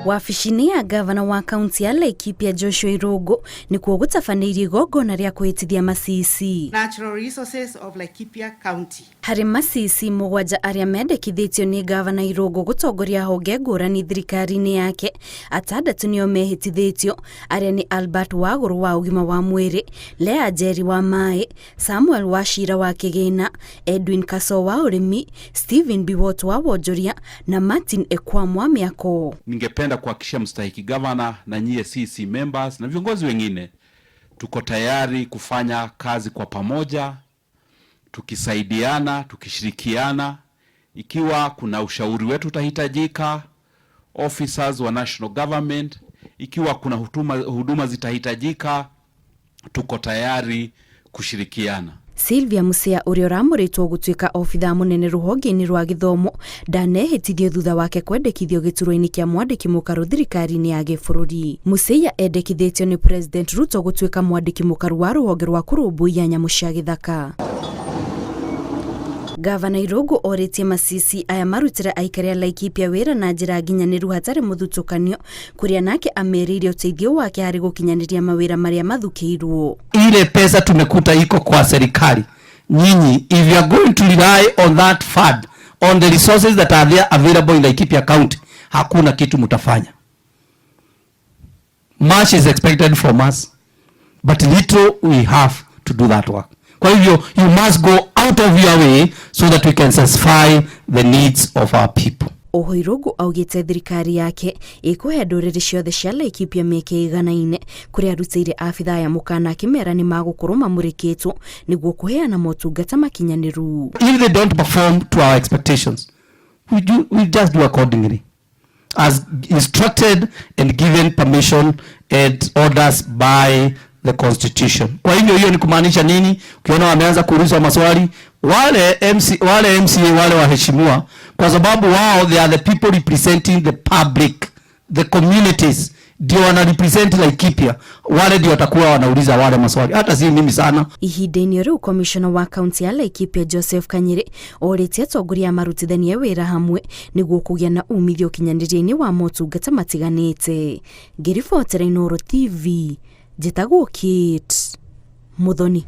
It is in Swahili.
Wabici-inĩ ya gavana wa kaunti ya Laikipia Joshua Irũngũ nĩkuo gũtabanĩirio igongona rĩa kwĩhĩtithia ma-CEC. Natural Resources of Laikipia County. Harĩ ma-CEC mũgwanja arĩa mendekithĩtio nĩ gavana Irũngũ gũtongoria honge ngũrani thirikari-inĩ yake, atandatũ nĩo mehĩtithĩtio, arĩa nĩ Albert Wagũrũ wa ũgima wa mwĩrĩ, Lea Njeri wa maĩ, Samuel Wachira wa kĩgĩna, Edwin Kaso wa ũrĩmi, Stephen Biwott wa wonjoria na Martin Ekwam wa mĩako. Ningependa kuhakikishia mstahiki gavana na nyie CEC members na viongozi wengine, tuko tayari kufanya kazi kwa pamoja, tukisaidiana, tukishirikiana. Ikiwa kuna ushauri wetu utahitajika, officers wa national government, ikiwa kuna huduma zitahitajika, tuko tayari kushirikiana. Sylvia Musea ũrĩa ũramũrĩtwo gũtuĩka obithaa mũnene rũhonge-inĩ rwa gĩthomo ndanehĩtithio thutha wake kwendekithio gĩturwa-inĩ kĩa mwandĩki mũkaru thirikari-inĩ ya gĩbũrũri. Musea endekithĩtio nĩ President Ruto gũtuĩka mwandĩki mũkaru wa rũhonge rwa kũrũmbũiya nyamũ cia gĩthaka. Gavana Irũngũ orĩtie ma-CEC aya marutĩre aikari a Laikipia wĩra na njĩra nginyanĩru hatarĩ mũthutũkanio, kũrĩa nake amerĩire ũteithio wake harĩ gũkinyanĩria mawĩra marĩa mathukĩirwo. Ile pesa tumekuta iko kwa serikali, nyinyi if you are going to rely on that fund, on the resources that are there available in Laikipia County, hakuna kitu mtafanya. Much is expected from us, but little we have to do that work. Kwa hivyo you must go out of your way so that we can satisfy the needs of our people. Oho Irũngũ augĩte thirikari yake ĩkũhe ndũrĩrĩ ciothe cia Laikipia mĩeke ĩiganaine, kũrĩa arutĩire abithaa aya mũkana akĩmera nĩ magũkorwo mamũrĩkĩtwo nĩguo kũheana motungata makinyanĩru. If they don't perform to our expectations, we just do accordingly as instructed and given permission and orders by the constitution. Kwa hivyo hiyo ni kumaanisha nini? Ukiona wameanza kuulizwa maswali wale MC, wale MCA, wale waheshimiwa, kwa sababu wao, they are the people representing the public, the communities, ndio wana represent Laikipia, wale ndio watakuwa wanauliza wale maswali, hata si mimi sana. Ihinda-inĩ rĩu komishona wa kaunti ya Laikipia Joseph Kanyiri orĩtie atongoria marutithanie wĩra hamwe nĩguo kũgĩa na umithio ũkinyanĩria-inĩ wa motungata matiganĩte. Ngĩribotera Inooro TV, njĩtagwo Kate Muthoni.